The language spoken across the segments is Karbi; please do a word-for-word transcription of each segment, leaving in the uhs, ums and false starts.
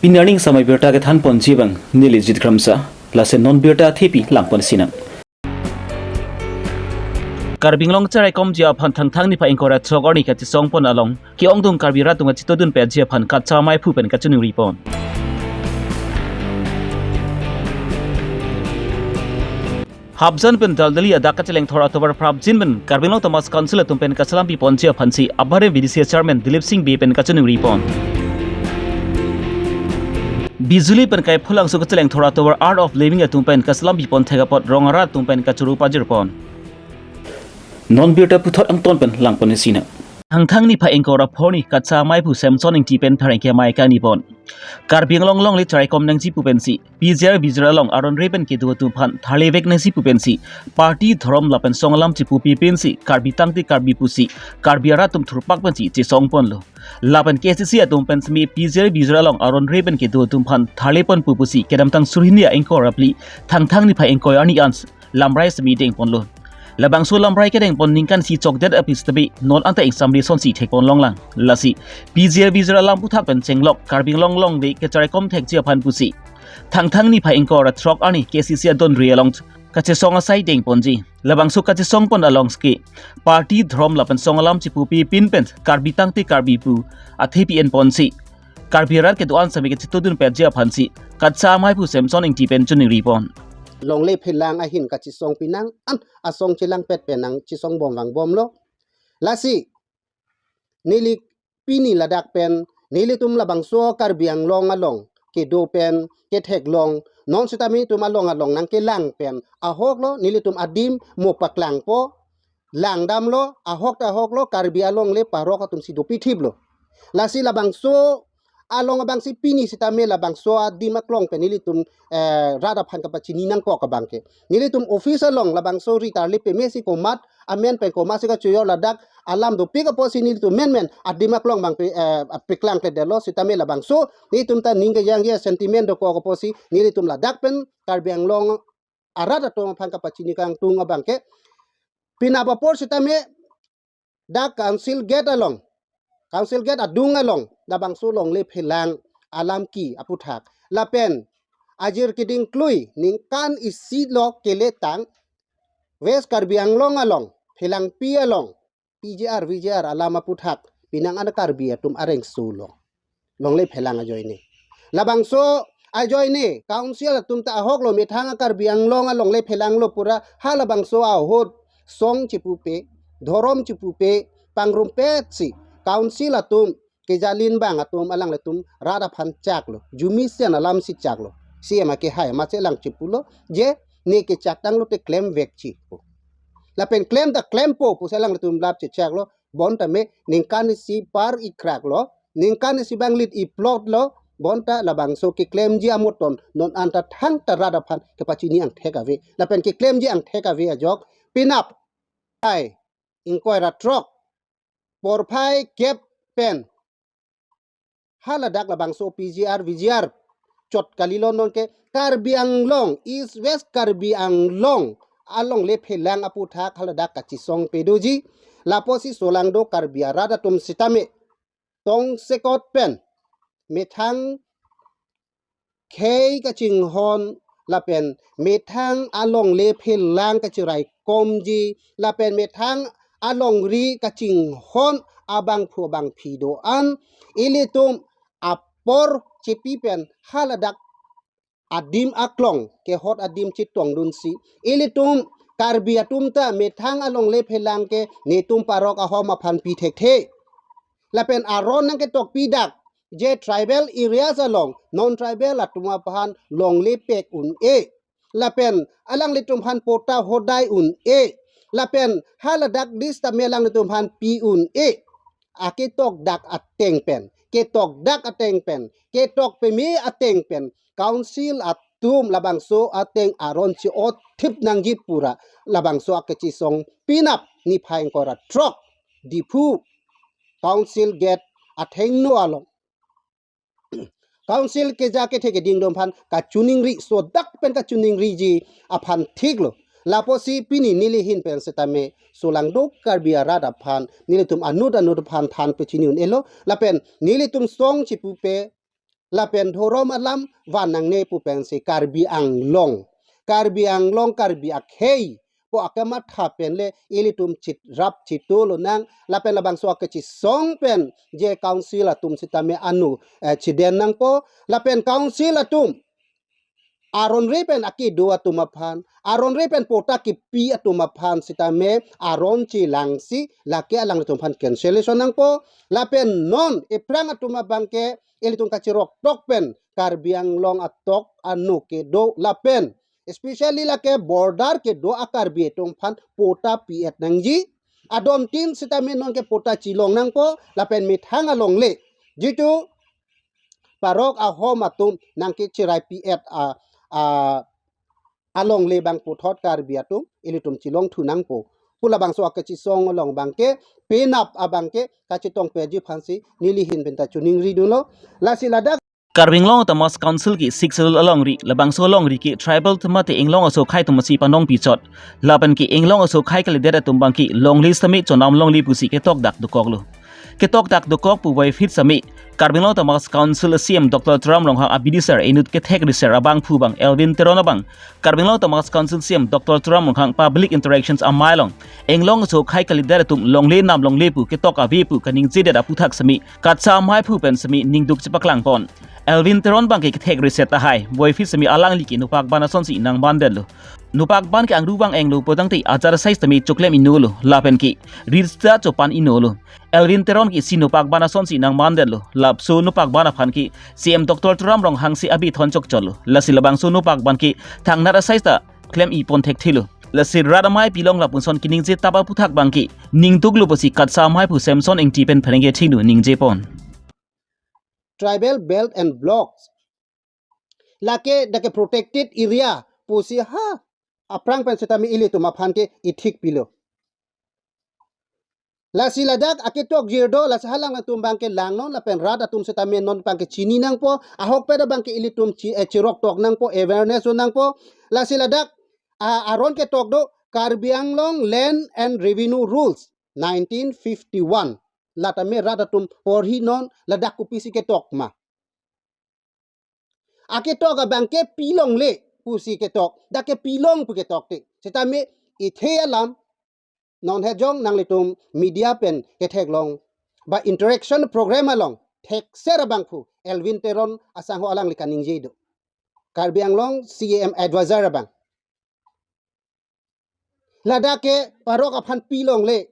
Pini arni samai birta kethan ponji abang neli Jit Kramsa, laso non birta thepi langpon sinang. Karbi Anglong cherai komji aphan Thangthang niphai ingkoi ra throk arni kachesong pon along ke-ongdung Karbi arat atum kachetongdun petji aphan kachamai phu pen kachiningri pon. Hapjan pen Daldali adak kachelengthor atovar prapjin pen Karbi Anglong Autonomous Council atum pen kachelam pi ponji aphansi Upper Husiang V D C chairman Dilip Singh Bey pen kachiningri pon. Bijuli pen Kaipholangso kachelengthor atovar Art of Living atum pen kachelam pi pon thek apot rong arat atum pen kachoro pajir pon. Non birta puthot angton pen langpon sinang. Thangthang niphai ingkoi ra pho arni kachamai phu Samson Ingti pen pherangke amei kangni pon. Karbi Anglong alongle cherai kom nangji pu pensi P G R V G R along aron re pen kedo atum aphan tharle vek nangji pu pensi party, dhorom lapen song alam chepupi pensi Karbi tangte Karbi pusi Karbi arat atum thurpak pensi chesong ponlo. Lapen K C C atum pen semi P G R V G R along aron re pen kedo atum aphan tharle pon pu pusi kedamtang suri hini ingkoi ra phli Thangthang niphai ingkoi arni an lamrai semi deng ponlo. Labangso lamrai kedeng pon ningkan isi chokdet aphi sitame non anta ingsam le sonsi thek pon longlang. Lasi P G R V G R alam aphuthak pen chenglok Karbi Anglong alongle kacherai kom thekji aphan pusi Thangthang niphai ingkoi ra throk arni K C C adon re along kachesong asai deng ponji. Labangso kachesong pon along ke party, dhorom lapen song alam chepupi pin pen Karbi tangte Karbi pu athepi en ponsi Karbi arat kedo-an semi kachetongdun petji aphansi kachamai phu Samson Ingti pen chiningri pon. Longle phelang ahin kachesong pinang an asong chelangpet pen nangchesong bom vangbomlo. Lasi neli pini ladak pen nelitum labangso Karbi Anglong along kedo pen ketheklong non sitame itum along along nangkelang pen ahoklo, nelitum adim mo paklangpo, langdamlo, ahok ta ahoklo, Karbi alongle parok atumsi dopithiplo. Lasi labangso along abangsi pini sitame labangso adim aklong pen nelitum, eh, rat aphan kapachini nangkok abangke. Nelitum office along labangso ri tarli pemesi komat amen pen komatsi kachoyor ladak alam dopik apotsi nelitum menmen adim aklong abang pe, eh, peklangkledetlo sitame labangso nelitum ta ning kejang ya sentiment dokok apotsi nelitum ladak pen Karbi Anglong arat atum aphan kapachini kangtung abangke. Penap apor sitame dak Council Gate along, Council Gate adung along labangso longle phelang alam ki aphuthak lapen ajir keding klui ningkan isi lo keletang West Karbi Anglong along phelangpi along P G R V G R alam aphuthak pinang an Karbi atum areng sulo. Longle phelang ajoine. Labangso ajoine Council atum ta ahoklo, methang a Karbi Anglong alongle phelanglo pura halabangso ahut song chepupe, dhorom chepupe, pangrumpetsi Council atum kejalin bang atum alanglitum rat aphan chaklo, jumisen alamsi chaklo. C M akehai amatsi alang chepulo je ne kechak tanglote klem vekji pu. Lapen klem ta klempo pusi alanglitum lap chechaklo, bonta me ningkan isi par ikraklo, ningkan isi banglit iplotlo, bonta labangso keklemji amoton non anta thangta rat aphan kepachini angthek ave. Lapen keklemji angthek ave ajok penap phai ingkoi ra throk porphai kep pen haladak labangso P G R V G R chot kalilo, nonke Karbi Anglong, East West Karbi Anglong alongle phelang aphuthak haladak kachesong pedoji. Lapusi solangdo Karbi arat atum sitame tongsekot pen methang khei kachinghon lapen methang alongle phelang kacherai komji lapen methang alongri kachinghon abangphu abangphi do-an ilitum apor chepi pen haladak adim aklong kehot adim chetongdunsi ilitum Karbi atum ta methang alongle phelang ke netum parok ahom aphan pi thekthe. Lapen aron nangketok pidak je tribal areas along non tribal atum aphan longle pek un-e. Lapen alanglitum aphan patta hodai un-e. Lapen haladak dis tame alanglitum aphan pi un-e. Aketok dak ateng pen, ketok dak ateng pen, ketok peme ateng pen Council atum labangso ateng aron che-othip nangji pura labangso akechesong penap niphai ingkoi ra throk Diphu Council Gate athengno along Council keja kethe keding atum aphan kachiningri, sodak pen kachiningriji aphan thiklo. Lapusi pini neli ahin pen setame solangdo Karbi arat aphan nelitum anut anut aphan than pachini un-elo. Lapen nelitum song chepupe lapen dhorom alam van nangne pu pensi Karbi Anglong, Karbi Anglong, Karbi akhei pu akamatha pen le ilitum chit rap chito lonang, lapen labangso akechisong pen je council atum sitame anu, eh, chiden nangpo, lapen council atum aronre pen akedo atum aphan, aronre pen patta kipi atum aphan sitame aron chelangsi lake alanglitum aphan cancellation nangpo, lapen non ephrang atum abangke ilitum kachirok tok pen Karbi Anglong atok anu kedo lapen especially lake border kedo a-Karbi atum aphan patta pi-et nangji. Adon tin sitame nonke patta chelong nangpo lapen methang alongle jitu parok ahom atum nangkecherai pi-et a, a, alongle abang puthot Karbi atum ilitum chelongthu nangpo pu labangso akechisong along abangke penap abangke kachetong peji aphansi neli ahin pen ta choningri dunlo. Lasi ladak Karbi Anglong Autonomous Council ke Sixth Schedule alongri, labangso alongri ke tribal atum mate inglong aso akhai atum si panong pichot. Lapen ke inglong aso akhai kalidet atum abangke longle sitame chonam longle pusi ketokdak dokoklo. Ketokdak dokok pu voiphit sitame Karbi Anglong Autonomous Council CEM Doctor Tuliram Ronghang abidi sar inut kethek riser abangphu abang Elwin Teron abang Karbi Anglong Autonomous Council CEM Doctor Tuliram Ronghang Public Interactions amei along inglong aso akhai kalidet atum longle nam longle pu ketok ave pu kaningjedet aphuthak sitame KATSA ameiphu pen sitame ningduk chepaklang pon. Elwin Teron abangke kethek riser tahai voiphit sitame alangli ke nopak ban asonsi nangban detlo. Nopak ban ke angru vang-englo pulotangte ajat asai sitame choklem inolo lapen ke rit sita chopan inolo. Elwin Teron ke isi nopak ban asonsi nangban detlo. Laso nopak ban aphan ke CEM Doctor Tuliram Ronghang si abi thon chokchotlo. Lasi labangso nopak ban ke thangnat asai sita klem-i pon thekthelo. Lasi rat amei pilong lapuson keningje tap aphuthak abangke ningduklo pusi KATSA ameiphu Samson Ingti pen pherangke thingno ningje pon. Tribal belt and blocks lake dak ke protected area pusi ha aphrang pen sitame ilitum aphan ke ithik pilo. Lasi ladak aketok jirdo, lasi halang atum abangke langnon lapen rat atum sitame non abangke chini nangpo, ahokpet abangke ilitum chi, eh, chirok tok nangpo, awareness do nangpo. Lasi ladak a, aron ketok do Karbi Anglong Land and Revenue Rules nineteen fifty-one. Latame rat atum porhi non, ladak kopisi ketok ma. Aketok abangke pilongle pusi ketok, dak ke pilong pu ketok te. Sitame ithe alam non hejong nanglitum media pen ketheklong ba interaction program along thekser abangphu Elwin Teron asangho alangli kaningje do. Karbi Anglong CEM advisor abang. Ladak ke parok aphan pilongle,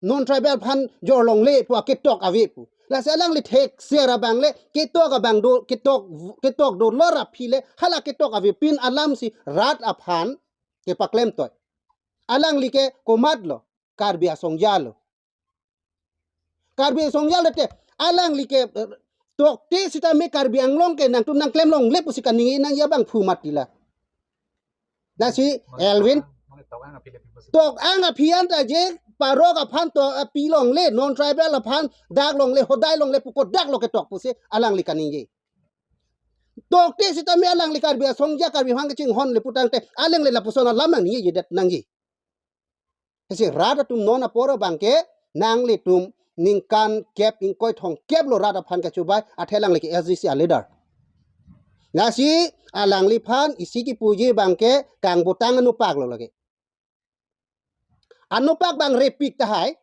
non tribal aphan jorlongle pu aketok ave pu. Lasi alangli thekser abang le ketok abang do, ketok, ketok do lor aphi le hala ketok avepin alamsi rat aphan kepaklem toi. Alangli ke komatlo, Karbi asongja lo. Karbi asongja lo te, alangli ke, eh, tokte sitame Karbi Anglong ke nangtum nangklem longle pusi kaningje nangji abangphu mati la. Lasi Elwin tok ang aphi anta je parok aphan to, eh, pilongle, non tribal aphan dak longle, hodai longle pu kodak lo ketok pusi alangli kaningje. Tokte sitame alangli Karbi asongja, Karbi aphan kachinghon le putangte alangle lapuson alam nangji det nangji. Lasi rat atum non apor abangke nanglitum ningkan kep ingkoi thomkep lo rat aphan kachubai, athe alangli ke SGC aleader. Lasi alangliphan isi kipuji abangke kangbotang anopak lo lake. Anopak abang repik tahai.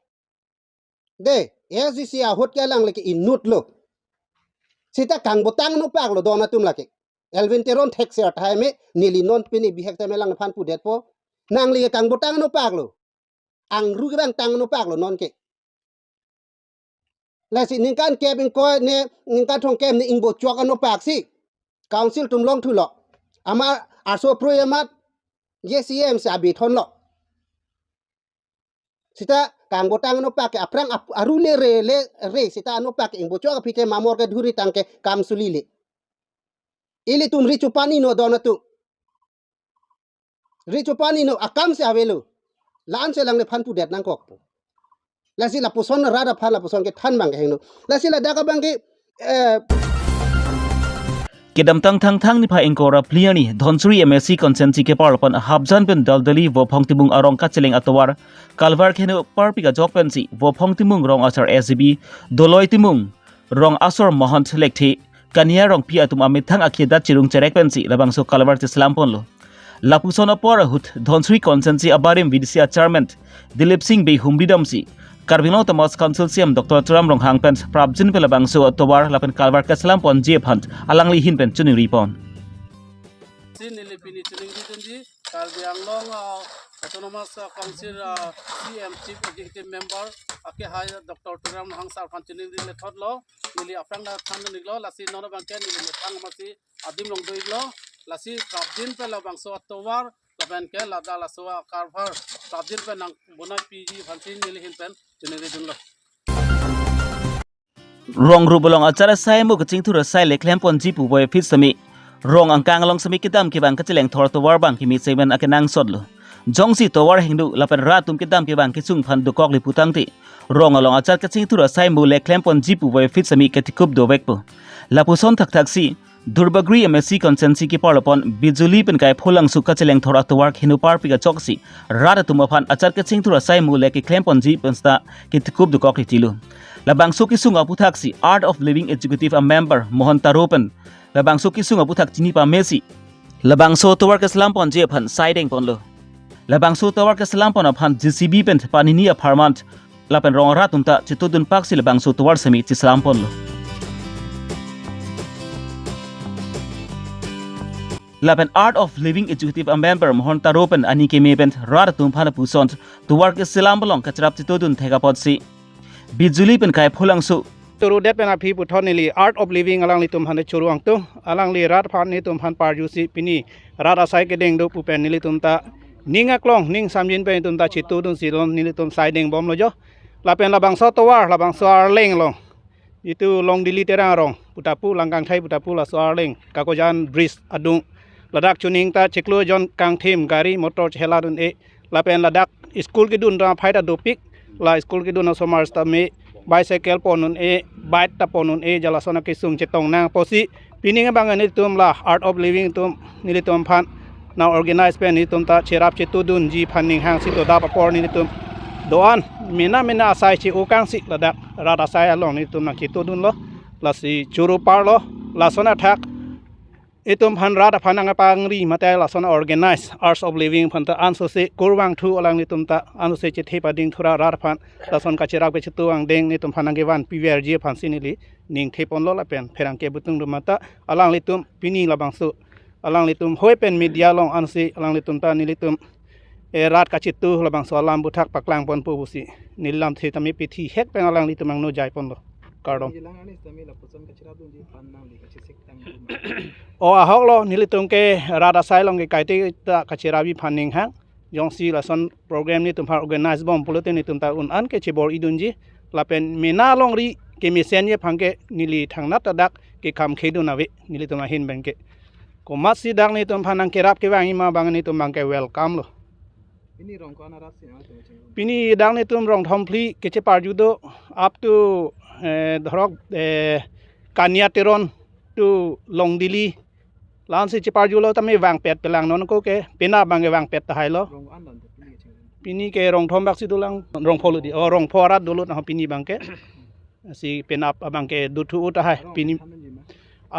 De, SGC ahut ke alangli ke inut lo. Sita kangbotang anopak lo don atum lake. Elwin Teron thekser tahai me, neli non pini bihek tame alangliphan pudetpo. Nangli ke kangbotang anopak lo. Angru kevangtang anopak lo nonke. Lasi ningkan kep ingkoi ne, ningkan thomkep ne ingbochok anopak si council atum longthulo. Amat arso pro amat je CEM si abi thonlo. Sita kangbotang anopak ke aphrang ap-, aru le re le re sita anopak ke ingbochok aphi te mamor ke dhuri tangke kam suli le. Ilitum ri chupani no don atum. Ri chupani no akam si avelo. La-an si alangliphan pudet nangkokpo. Lasi lapuson rat aphan lapuson kethan abang kehingno. Lasi ladak abangke, eh, Kedamtang Thangthang niphai ingkoi ra phli arni Dhansiri MAC constituency kepar pen hapjan pen Daldali Vophong Timung arong kacheleng atovar kalvar keheno parpik ajok pensi Vophong Timung rong asar SGB, Doloi Timung rong asar Mahant Lekthe, Kania Rongpi atum amethang akhei adat chirung cherek pensi labangso kalvar cheselam ponlo. Lapuson apor ahut Dhansiri constituency abarim V D C a chairman Dilip Singh Bey humri damsi Karbi Anglong Autonomous Council C E M Doctor Tuliram Ronghang pen prapjin pen labangso atovar lapen kalvar keselam ponji aphan alangli ahin pen choningri pon. Si neli pini choningridunji Karbi Anglong, ah, Autonomous, ah, Council, ah, C E M Chief Executive Member akehai Doctor Tuliram Ronghang sir aphan choningri methot lo, neli aphrang ta than dun-iklo, lasi non abangke neli methang amatsi adim along do-iklo, lasi prapjin pen labangso atovar lapen ke ladak laso akalvar prapjin pen nang bonai piji aphansi neli ahin pen choningridunlo. Rong rup along achar asai mo kachingthur asai le klem ponji pu voiphit sitame rong angkang along sitame kedam kevang kachelengthor atovar abang kimi segmen akenangsot lo. Jongsi tovar hingno lapen rat atum kedam kevang kesung aphan dokokle pu tangte, rong along achar kachingthur asai mo le klem ponji pu voiphit sitame ketekup dovekpo. Lapuson thakthaksi Duarbagori M A C constituency keparlo pon Bijuli pen Kaipholangso kachelengthor atovar hingno parpik achoksi rat atum aphan achar kachingthur asai mo le keklem ponji pen seta ketekup dokokle tilo. Labangso kesung aphuthaksi Art of Living Executive a member Mohan Taro pen labangso kesung aphuthak chini pamesi labangso atovar keselam ponji aphan saideng ponlo. Labangso atovar keselam pon aphan J C B pen panini apharman lapen rong arat atum ta chetudun paksi labangso atovar sitame cheselam ponlo. Lapen Art of Living Executive a member Mohan Taro pen aning keme pen rat atum aphan lapuson atovar keselam along kacherap chetudun thek apotsi Bijuli pen Kaipholangso choro det pen aphi puthot neli Art of Living alanglitum aphan choro angtung, alangli rat aphan nelitum aphan parjusi pini rat asai kedeng do pu pen nelitum ta ning aklong ning samjin pen nelitum ta chetudunsi lon nelitum saideng bomlo jo. Lapen labangso atovar labangso arleng along itum Longdili Terang arong putapu Langkangthai putapu laso arleng Kakojan bridge adung ladak chuning ta chiklo jon kangthim gari motor cheheladun-e lapen ladak school kedun ta aphai ta dopik, la school kedun asomar sitame bicycle pon un-e, bike ta pon un-e, jala lason akesung chetong nang apotsi pini abang nelitum la Art of Living atum nelitum aphan nang organize pen nelitum ta cherap chetudunji aphan ning hangsi dodap apor nelitum do-an mena mena asai che-o kangsi ladak rat asai along nelitum nang chetudunlo, lasi choro parlo, lason athak itum aphan rat aphan nangpangri mate lason organize Arts of Living aphan ta ansose kurvangthu alanglitum ta ansose chethe pading thura rat aphan lason kacherap kachetu angdeng nelitum aphan nangkevan piverji aphansi neli ning the ponlo lapen pherangke butung do mata alanglitum pini labangso alanglitum hoi pen media along ansi alanglitum ta nelitum e rat kachetu labangso alam aphuthak paklang ponpo pusi neli lamthe tame pithi hek pen alanglitum angno jai ponlo. Kardom. Ilang ani tame lapuson kacherapdunji aphan nangli kachesik tang dun ma? O ahok lo, nelitum ke rat asai along ke kaite ta kacherapji aphan ning hang. Jongsi lason program nelitum aphan organize bom pulote nelitum ta un-an ke chebor-idunji. Lapen mena longri kemesenji aphan ke neli thangnat ta dak kekham khedun ave nelitum ahin abang ke. Komatsi dak nelitum aphan nangkerap kevangji ma abang nelitum abang ke welcome lo. Pini rong ko-an arat si nangtum cheng? Pini dak nelitum rong thom phli kecheparju do up to, eh, dhorok, eh, Kania Teron to Longdili. La-ansi cheparjulo tame vangpet pelang non ko ke penap abang ke vangpet tahai lo. Rong ko-an dam pini cheng? Pini ke rong thom bak si dolang, rong pho lo di. Oh, rong pho arat dolo na pini abang ke. Si penap abang ke dothu tahai. Arong pini than ji ma?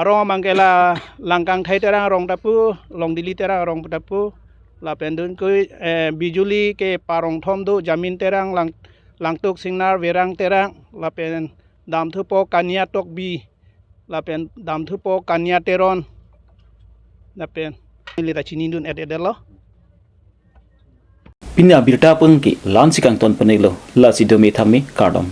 Arong abang ke la Langkangthai Terang arong ta pu, Longdili Terang arong ta pu, lapen dun kui, eh, Bijuli ke parong thom do, Jamin Terang, Lang, Langtuk Singnar, Verang Terang, lapen damthupo Kania Tokbi, lapen damthupo Kania Teron, lapen neli ta chinidun et et lo. Pini abirta pengki la-ansi kangton pen-iklo, lasi dome thame kardom.